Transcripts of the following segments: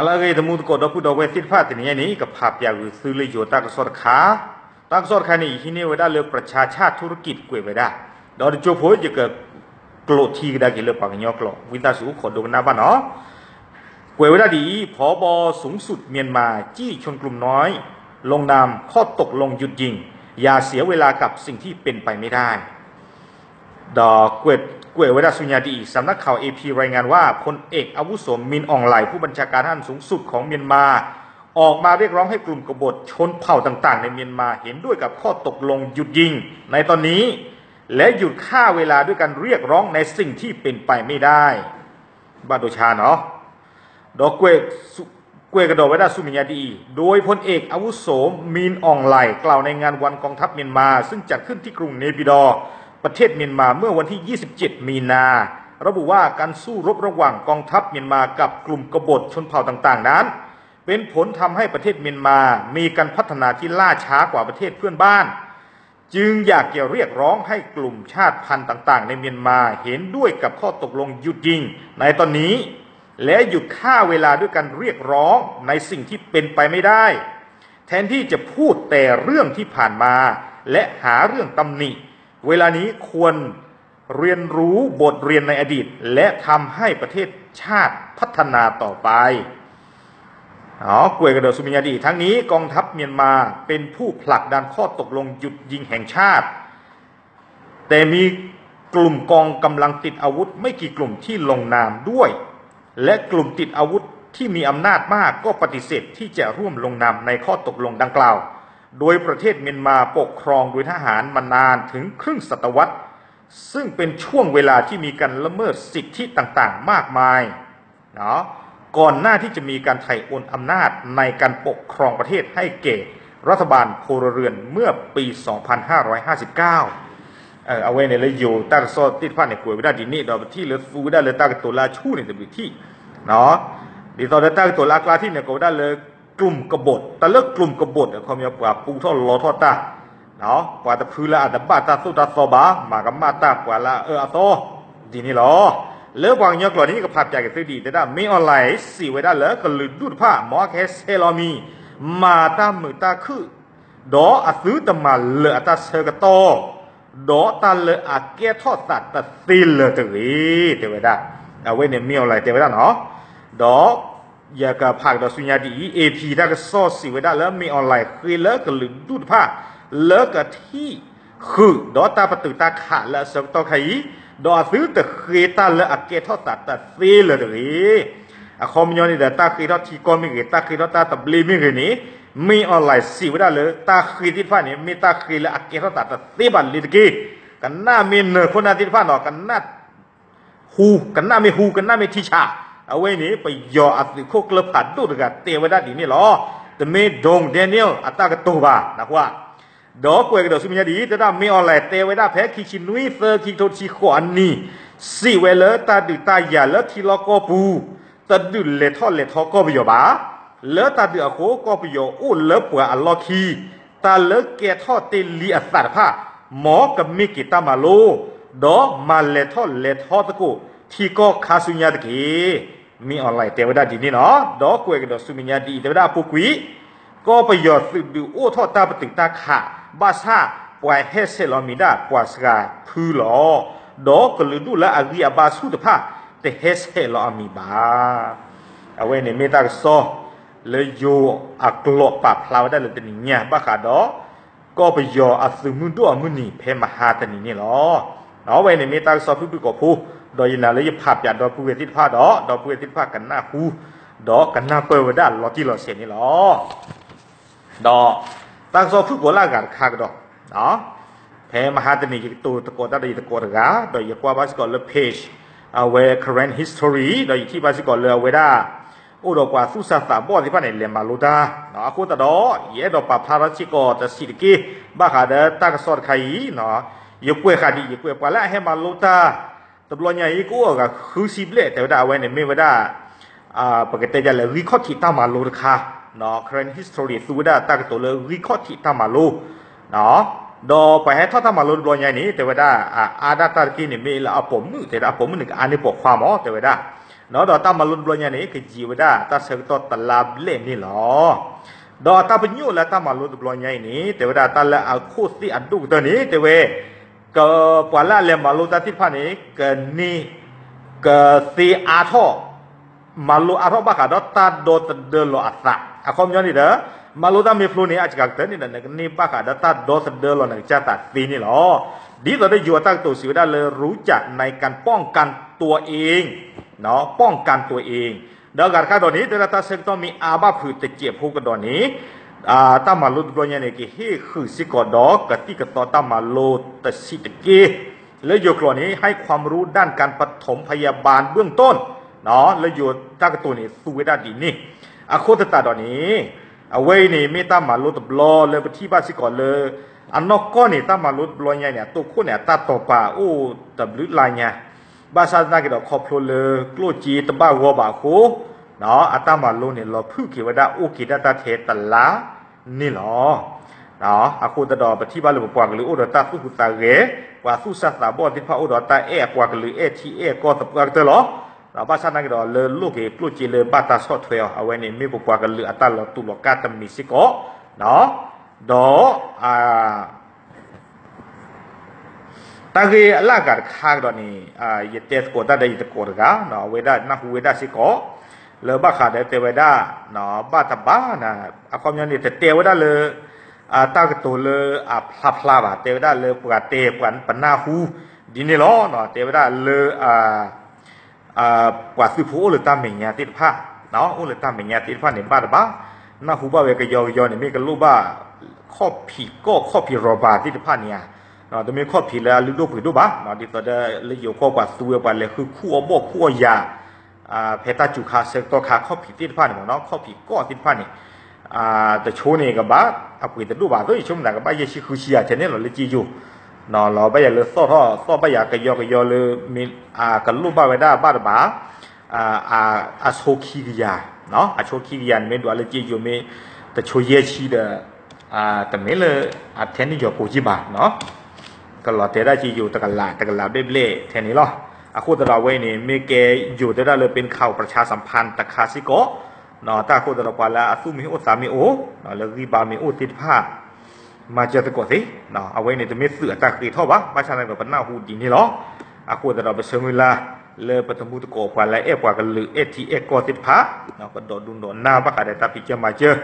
ဟါလၢအဂ့ၤ တံၤသကိးဒီပုၢ်ဒီဝဲၢ်သ့ၣ်တဖၣ် တနံၤအံၤန့ၣ် ကဖးပၠးဂုာ်သုလၢယိၤတၢ်ကစီၣ်တခါ, တၢ်ကစီၣ်တခါန့ၣ် ယဟံးန့ၢ်ဝဲဒၣ်လၢ ပြၢၡ်ဆၣ်ထူရကံး ကွဲးဝဲဒၣ်, ဒီးတကၠိဖိယကကျိးထံကဒါက့ၤလၢပှၤကညီကျိာ် ဝံသးစူၤအိၣ်ခိးဒိကနၣ်ဘၣ်နီၤ. ကွဲးဝဲဒၣ်ဒ်အံၤ, พบสูงสุดเมียนมา จี้ชวนกลุ่มน้อย ลงนามข้อตกลงหยุดยิง อย่าเสียเวลากับสิ่งที่เป็นไปไม่ได้ ဒီးကွဲးဝဲဒၣ်ဆူညါဒ်အံၤ, สำนักข่าว เอพี รายงานว่า พลเอกอาวุโส มิน อองหลาย ผู้บัญชาการทหารสูงสุดของเมียนมา ออกมาเรียกร้องให้กลุ่มกบฏชนเผ่าต่างๆในเมียนมาเห็นด้วยกับข้อตกลงหยุดยิงในตอนนี้ และหยุดฆ่าเวลาด้วยการเรียกร้องในสิ่งที่เป็นไปไม่ได้ ဘၣ်ဒိဆါနီၤ ဒီးကွဲးကဒီးဝဲဒၣ်ဆူမဲာ်ညါဒ်အံၤ, โดยพลเอกอาวุโส มิน อองหลาย กล่าวในงานวันกองทัพเมียนมา ซึ่งจัดขึ้นที่กรุงเนปิดอร์ ประเทศเมียนมา เมื่อวันที่ ยี่สิบเจ็ด มีนา ระบุว่าการสู้รบระหว่างกองทัพเมียนมากับกลุ่มกบฏชนเผ่าต่างๆนั้น เป็นผลทำให้ประเทศเมียนมามีการพัฒนาที่ล่าช้ากว่าประเทศเพื่อนบ้าน จึงอยากจะเรียกร้องให้กลุ่มชาติพันธุ์ต่างๆในเมียนมาเห็นด้วยกับข้อตกลงหยุดยิงในตอนนี้ และหยุดฆ่าเวลาด้วยการเรียกร้องในสิ่งที่เป็นไปไม่ได้ แทนที่จะพูดแต่เรื่องที่ผ่านมาและหาเรื่องตำหนิ เวลานี้ควรเรียนรู้บทเรียนในอดีต และทำให้ประเทศชาติพัฒนาต่อไป ကွဲးကဒီးဆူမဲာ်ညါဒ်အံၤ, ทั้งนี้กองทัพเมียนมาเป็นผู้ผลักดันข้อตกลงหยุดยิงแห่งชาติ แต่มีกลุ่มกองกำลังติดอาวุธไม่กี่กลุ่มที่ลงนามด้วย และกลุ่มติดอาวุธที่มีอำนาจมากก็ปฏิเสธที่จะร่วมลงนามในข้อตกลงดังกล่าว โดยประเทศเมียนมาปกครองโดยทหารมานานถึงครึ่งศตวรรษ ซึ่งเป็นช่วงเวลาที่มีการละเมิดสิทธิต่างๆมากมาย ก่อนหน้าที่จะมีการถ่ายโอนอำนาจในการปกครองประเทศให้แก่รัฐบาลพลเรือนเมื่อปี สองพันห้าร้อยห้าสิบเก้า အဝဲန့ၣ်လၢယိၤတၢ်ကစီၣ်သ့ၣ်တဖၣ်န့ၣ် ကွဲးဝဲဒၣ်ဒ်န့ၣ် ဒီးပထံၣ်လၢသူဝဲဒၣ်လၢတၢ်ကတိၤလၢအဆူၣ်န့ၣ်တဘျုးထံၣ် ဒ်သိးလၢတၢ်ကတိၤလၢအကျါထံၣ်န့ၣ် ကိးဝဲဒၣ်လၢ กลุ่มกบฏ တၢ်လၢ กลุ่มกบฏ အခီပညီပှၤပူထီၣ်လီထီၣ်တၢ် ပှၤတဖုလၢအတဘၣ်တၢ်သိၣ်တၢ်သီဘၣ် မၤကမၣ်တၢ်ပှၤလၢအအၢအသီ ဒ်န့ၣ်လီၤ. လၢပှၤကညီကျိာ်န့ၣ် ယကဖးပၠးက့ၤသုဒ်အံၤ တဲဒၣ် မင်းအောင်လှိုင် စံးဝဲဒၣ်လၢကလုာ်ဒူၣ်တဖၣ် မ်ကဟဲဆဲးလီၤမံၤ မၤတၢ်မုာ်တၢ်ခုၣ် ဒီးအသုတမၤလၢာ်အတၢ်ဆၢကတီၢ် ဒီးတၢ်လၢအကဲထီၣ်သးတသ့လၢၤတဂ့ၤ တဲဝဲဒၣ်. အဝဲန့ၣ် မင်းအောင်လှိုင် တဲဝဲဒၣ်နီၤ ဒီး ယကဖးကဒီးဆူညါဒ်အံၤ AP တၢ်ကစီၣ်စံးဝဲဒၣ်လၢ မင်းအောင်လှိုင် ဃ့လၢကလုာ်ဒူၣ်တဖၣ် လၢကထံၣ်ဃုာ်ဒီးတၢ်ပတုာ်တၢ်ခးလၢအဆၢကတီၢ်ခါအံၤ, ဒီးအသုတဃ့တၢ်လၢအကဲထီၣ်သးတသ့လၢၤတဂ့ၤ. အခီပညီန့ၣ်ဒီး တၢ်ဃ့ထီၣ်ထံကီၢ်မ့ၢ်ဂ့ၤ, တၢ်ဃ့ထီၣ်တၢ်သဘျ့မ့ၢ်ဂ့ၤန့ၣ်, မင်းအောင်လှိုင် စံးဝဲဒၣ်လၢတၢ်ဃ့သ့ၣ်တဖၣ်န့ၣ် မ့ၢ်တၢ်ဃ့လၢအကဲထီၣ်သးတသ့ဘၣ်လၢၤတက့ၢ်. ကနၣ်မ့ၢ်နၢၤခိၣ်နၢ်သ့ၣ်တဖၣ်နီၤ, ကနၣ် ဟူ, ကနၣ်မ့ၢ်ဟူ, ကနၣ်မ့ၢ်ထံဆး, အဝဲန့ၣ် ပယီၤအသုးခိၣ်ကျၢၢ်ဖးဒိၣ်တဂၤတဲဝဲဒၣ်ဒ်န့ၣ်လီၤ. တမ့ၢ် Don Daniel အတၢ်ကတိၤဘၣ်, နၢ်ဟူဧါ. ဒီးကွဲးကဒီးဆူမဲာ်ညါဒ်အံၤ, တဲဒၣ် မင်းအောင်လှိုင် တဲဝဲဒၣ်ဖဲခံဆံနွံသၢ ခံကထိတဆံဃိးအနံၤ, စံးဝဲလၢတၢ်ဒုးတၢ်ယၤလၢထံလီၢ်ကီၢ်ပူၤ တဒုးလဲၤထီၣ်လဲၤထီကီၢ်ပယီၤဘၣ်. လၢတၢ်ဒုးအဃိ ကီၢ်ပယီၤအိၣ်လၢပှၤအလီၢ်ခံ, တၢ်လၢကဲထီၣ်တ့ၢ်လံအသးတဖၣ် မ်ကမ့ၢ်က့ၤတၢ်မၤလိ, ဒီးမၤလဲၤထီၣ်လဲၤထီသကိး ထံကီၢ်ခါဆူညါတက့ၢ်. မင်းအောင်လှိုင် တဲဝဲဒၣ်ဒ်န့ၣ်လီၤ. ဒီးကွဲးကဒီးဆူမဲာ်ညါဒ်အံၤ တဲဝဲဒၣ်အပူၤကွံာ်, ကီၢ်ပယီၤသုးဒုးအိၣ်ထီၣ်တၢ်ပတုာ်တၢ်ခး, ဘၣ်ဆၣ်ပှၤဟဲဆဲးလီၤမံၤဒၣ်ပှၤစှၤဖုလီၤ. ဒီးကလုာ်ဒူၣ်လၢအဂံၢ်အဘါဆူၣ်တဖၣ် တဟဲဆဲးလီၤအမံၤဘၣ်. အဝဲန့ၣ်မ့ၢ်တၢ်ကစီၣ်လၢယိၤအကျိာ်ပာ်ဖျါဝဲဒၣ်လၢတနံၤညါ ဘၣ်ဃးဒီး ကီၢ်ပယီၤအသုးမုၢ်ဒိၣ်အမုၢ်နံၤဖဲမဟါတနံၤန့ၣ်လီၤ. အဝဲန့ၣ်မ့ၢ်တၢ်ကစီၣ်ဖုၣ်ဖုၣ်ကိာ်ဖိ, ဒီးယနာ်လၢယဖးပၠးဒီပုၢ်ဝဲၢ်သ့ၣ်တဖၣ်ဒီး ဒီပုၢ်ဝဲၢ်သ့ၣ်တဖၣ်ကနၢ်ဟူ, ဒီးကနၢ်ပၢၢ်ဝဲဒၣ်လီၤတံၢ်လီၤဆဲးန့ၣ်လီၤ. ဒီးတၢ်ကစီၣ်ဖုၣ်ကိာ်လၢအဂၤတခါကဒီး, ဖဲမဟါတနံၤ ယကတိၤသကိးတၢ်ဒီးယသကိးတဂၤ, ဒီးယကွၢ်ဘၣ်စ့ၢ်ကီးလၢ page အဝဲ Karen History ဒီးယထံၣ်ဘၣ်စ့ၢ်ကီးလၢအဝဲဒၣ် အိၣ်ဒီးပှၤသူၣ်စၢ်သးဘီၣ်သ့ၣ်တဖၣ်န့ၣ် လဲၤမၤလိတၢ်, အဃိသတးဒီး ယအဲၣ်ဒိးပာ်ဖျါထီၣ်စ့ၢ်ကီးတဆံးတက့ၢ် ဘၣ်ဃးဒီးတၢ်ကစီၣ်တခါအံၤ, ယကွဲးဃာ်ဒ်အံၤ, ယကွဲးပှၤလၢအဟဲမၤလိတၢ် တဘျီညါအံၤ ကအိၣ်အဂၤဃုဆံဘျဲၣ် တဲဝဲဒၣ်အဝဲန့ၣ်မ့ၢ်ဝဲဒၣ် ပကတဲဒ်လဲၣ် ဂံၢ်ခီၣ်ထံးတၢ်မၤလိတခါ, Karen History သူဝဲဒၣ်တၢ်ကတိၤလၢဂံၢ်ခီၣ်ထံးတၢ်မၤလိ ဒီးပှၤဟဲထီၣ်တၢ်မၤလိတဘျီညါအံၤန့ၣ် တဲဝဲဒၣ် အါဒၣ်တၢ်တက့ၢ်န့ၣ် မ့ၢ်လၢအပိာ်မုၣ် တဲဝဲဒၣ် အပိာ်မုၣ်န့ၣ် ကအါန့ၢ်ပိာ်ခွါမး တဲဝဲဒၣ်. ဒီးတၢ်မၤလိတဘျီညါန့ၣ် ကယံာ်ဝဲဒၣ်တၢ်ဆၢကတီၢ်တလါဘျဲၣ်န့ၣ်လီၤ. ဒီးအတၢ်ပညိၣ်လၢတၢ်မၤလိတဘျီညါအံၤန့ၣ် တဲဝဲဒၣ်တၢ်လၢအခိၣ်သ့ၣ်အဒိၣ်ကတၢၢ်န့ၣ် တဲဝဲ က ပှၤလၢအလဲၤမၤလိတၢ်သ့ၣ်တဖၣ်န့ၣ် ကန့ၢ် ကသ့အါထီၣ် မၤလိအါထီၣ်ဘၣ်ဃးဒီးတၢ်ဒီသဒၢလီၤအသး အခီပညီန့ၣ်ဒီး မၤလိတၢ်မ့ၢ်ဖျိန့ၣ် အစှၤကတၢၢ်န့ၣ်ဒီး နကန့ၢ်ဘၣ်ဃးဒီးတၢ်ဒီသဒၢလီၤနကစၢ်သးသ့န့ၣ်လီၤ. ဒ်သိးဒီးယိၤအတၢ်ကတိၤစံးဝဲဒၣ်လၢ รู้จักในการป้องกันตัวเอง ป้องกันตัวเอง ဒီးအဂၤတခါဒီးန့ၣ် တဲဝဲဒၣ်တၢ်ဆၢကတီၢ်မ့ၢ်အါဘၣ်ဖုးတစဲးဖိကဒီးန့ၣ် တၢ်မၤလိတဘျီညါန့ၣ် ကဟ့ၣ်ဃုာ်စ့ၢ်ကီးဒီး ကသံၣ်ကသီတၢ်မၤလိတဆံးတက့ၢ် လၢယိၤကျိာ်န့ၣ် ให้ความรู้ด้านการปฐมพยาบาลเบื้องต้น လၢယိၤတၢ်ကတိၤန့ၣ် သူဝဲဒၣ်ဒ်န့ၣ် အဃိသတးဒီးန့ၣ် အဝဲအံၤန့ၣ် မ့ၢ်တၢ်မၤလိတဘျီလၢပထံၣ်ဘၣ်စ့ၢ်ကီးလၢ အနီၢ်ကီၢ်န့ၣ် တၢ်မၤလိတဘျီညါန့ၣ် အတိၢ်ခိၣ်န့ၣ် အတၢ်တီၤပာ်အိၣ်တဘျုးလါညါ ဘၣ်ဆၣ်သနာ်က့ဒီး ခီဖျိလၢကျိၣ်စ့တဘၣ်ဂီၢ်ဘၣ်အဃိ အတၢ်မၤလိန့ၣ် လီၤဖုၣ်က့ၤဝဲဒၣ်အိၣ်က့ၤဒၣ်တၢ်ထဲတလါန့ၣ်လီၤ. အဃိသတးဒီးပထံၣ်ဘၣ်လၢပပှၤကလုာ်အိၣ်ဒီးတၢ်သူၣ်ဟူးသးဂဲၤ, ပှၤသူၣ်စၢ်သးဘီၣ်သ့ၣ်တဖၣ်အိၣ်ဒီးတၢ်အဲၣ်အပှၤကလုာ်အဲၣ်ထံအဲၣ်ကီၢ်သပှၢ်ကတၢၢ်လီၤ. ဒီးဘၣ်ဆၣ်သနာ်က့ဒီး လၢလိၣ်က့ၤကျိၣ်စ့လၢဘၣ်တၢ်ဆီၣ်ထွဲအီၤ အဝဲန့ၣ်မ့ၢ်ပပှၤကလုာ်အတၢ်လီၤတူာ်လီၤကာ်တမံၤစ့ၢ်ကီး ဒီး တၢ်ဂ့ၢ်အလၢ်အဂၤတခါကဒီးန့ၣ် ယတဲသကိးတၢ်ဒီးယတကိးတဂၤ အဝဲဒၣ်နၢ်ဟူဝဲဒၣ်စ့ၢ်ကီး လၢဘၣ်ဃးဒီးတဲဝဲဒၣ် ဘၣ်တဘၣ် အခီပညီန့ၣ် တတဲဝဲဒၣ်လၢ တၢ်ကတိၤလၢအဖျါဖျါဘၣ် တဲဝဲဒၣ်လၢပှၤတဲပနၢ်ဟူ ဒ်န့ၣ်လီၤ. တဲဝဲဒၣ်လၢ ပှၤသုးဖိအိၣ်လၢတၢ်မဲာ်ညါသ့ၣ်တဖၣ်, အိၣ်လၢတၢ်မဲာ်ညါသ့ၣ်တဖၣ်န့ၣ် ဘၣ်တဘၣ် နၢ်ဟူဘၣ်ဝဲကယီကယီန့ၣ် မ့ၢ်ကလိၣ်ဘၣ် ခီၣ်ဖံးကီၢ်ခီၣ်ဖံးရီၣ်ဘၣ်သ့ၣ်တဖၣ်န့ၣ်ဧါ, တမ့ၢ်ခီၣ်ဖံးလၢအလုၢ်ဒိၣ်ပှ့ၤဒိၣ်ဘၣ်, ဒ်သိးဒီးလၢယိၤကီၢ်ပှၤသူဝဲပှၤလဲၤဃုခူၣ်အီၣ်ဘီၣ်ခူၣ်အီၣ်ယၤ ဖဲတၢ်စူၤခါဆၢကတီၢ်ခါခီၣ်ဖံးသ့ၣ်တဖၣ်န့ၣ်မ့ၢ်နီၤ ခီၣ်ဖံးကီၢ်သ့ၣ်တဖၣ်န့ၣ် တဆိန့ၣ်ကဘၣ် အပှ့ၤတဒိၣ်ဘၣ်သိး ယဆိကမိၣ်သးကဘၣ်ယဲၢ်ဆံဃုဆံယၤထဲန့ၣ်လီၤလၢက့ယိၤ လီၤဘၣ်ယၤလၢသီၣ်ထီၣ်သီၣ်ဘၣ်ယၤကယီကယီလၢ မ့ၢ်ကလိၣ်ဘၣ်ဝဲဒၣ်ဘၣ်တဘၣ် အဆိခံကယၤ, အဆိခံကယၤန့ၣ်မ့ၢ်ဒွးလၢက့ယိၤမ့ၢ် တဆိယဲၢ်ဆံဒီး တမ့ၢ်လၢ အထဲန့ၣ်ယီၤကိးက့ဘၣ် ကလီၤတဲာ်ဒၣ်က့ယိၤတကလးတကလးဘျဲၣ်ဘျဲၣ်ထဲန့ၣ်လီၤ. အဃိသတးဒီးအဝဲအံၤန့ၣ် မ့ၢ်ကဲယိၤတဲဒၣ်လၢ เป็นข่าวประชาสัมพันธ์ တခါစ့ၢ်ကီး တၢ်အဃိသတးဒီးပှၤလၢအသူၣ်မ့ၢ်အိၣ်သးမ့ၢ်အိၣ် လၢဂံၢ်ဘါမ့ၢ်အိၣ်သ့ၣ်တဖၣ် မၤစၢၤသကိးသ့, အဝဲန့ၣ်တမ့ၢ်သုးအတၢ်ဃ့ထီၣ်ဘၣ်, ဘၣ်ဆၣ်သနာ်က့ဒီးပနၢ်ဟူဒ်န့ၣ်လီၤ. အဃိသတးဒီးပဆၢမုၢ်လၢ် လၢပတမူသကိးပှၤလၢအဲၣ်ပှၤကလုာ်အဲၣ်ထံအဲၣ်ကီၢ်သ့ၣ်တဖၣ် ကဒိးဒူဒိးနၢ်ဘၣ်ဃးဒီးတၢ်ဖံးကၢမၤစၢၤ,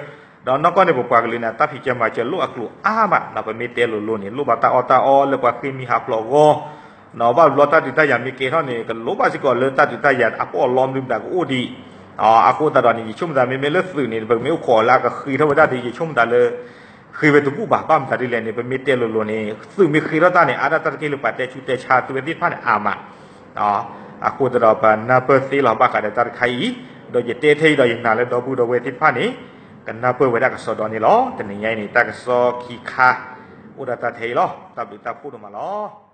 ဒီးနီၢ်ကီၢ်န့ၣ် ပပှၤကလုာ်န့ၣ် တၢ်ဖံးကၢမၤစၢၤလိၣ်အကျိၤအါမး, ပမ့ၢ်တဲလိၤလိၤန့ၣ် လိၣ်ဘၣ်တၢ်အီၣ်တၢ်အီလၢပှၤဃ့ၢ်မှံဟးဖျိးအဂီၢ် ဘၣ်တဘျီတၢ်ဒုးတၢ်ယၤမ့ၢ်ကဲထီၣ်န့ၣ် ကလိၣ်ဘၣ်စ့ၢ်ကီးလၢတၢ်ဒုးတၢ်ယၤအပီၣ်အလီမနုၤမတၤကအိၣ်ဒံး, အဃိသတးဒီးန့ၣ် ယဆိကမိၣ်သးမ့မ့ၢ်လၢသုးန့ၣ် ပမ့ၢ်အိၣ်ခိးလၢအကဃ့ထီၣ်ဝဲဒၣ်ဒီး ယဆိကမိၣ်သးလၢ ဃ့ဝဲတဘူၣ်ဘၣ်, ဘၣ်မတၤဒ်လဲၣ်န့ၣ် ပမ့ၢ်တဲလိၤလိၤန့ၣ် သုးမ့ၢ်ဃ့ထီၣ်တၢ်န့ၣ် အါဒၣ်တၢ်တက့ၢ်လၢပှၤတဲဆူးတဲဆါသုဝဲသ့ၣ်တဖၣ်န့ၣ်အါမး, အဃိသတးဒီးပနၢ်ပၢၢ်သ့လီၤဘၣ်ဃးဒီးတၢ်တခါအံၤ, ဒီးယတဲထဲအံၤဒီးယနာ်လၢဒီပုၢ်ဒီဝဲၢ်သ့ၣ်တဖၣ်န့ၣ် ကနၢ်ပၢၢ်ဝဲဒၣ်ကစီဒီန့ၣ်လီၤ. တနံၤညါအံၤန့ၣ် တၢ်ကစီၣ်ခံခါ အိၣ်ဒၣ်တၢ်ထဲအံၤလီၤ. တၢ်ဘျုးတၢ်ဖှိၣ်ဒိၣ်မးလီၤ.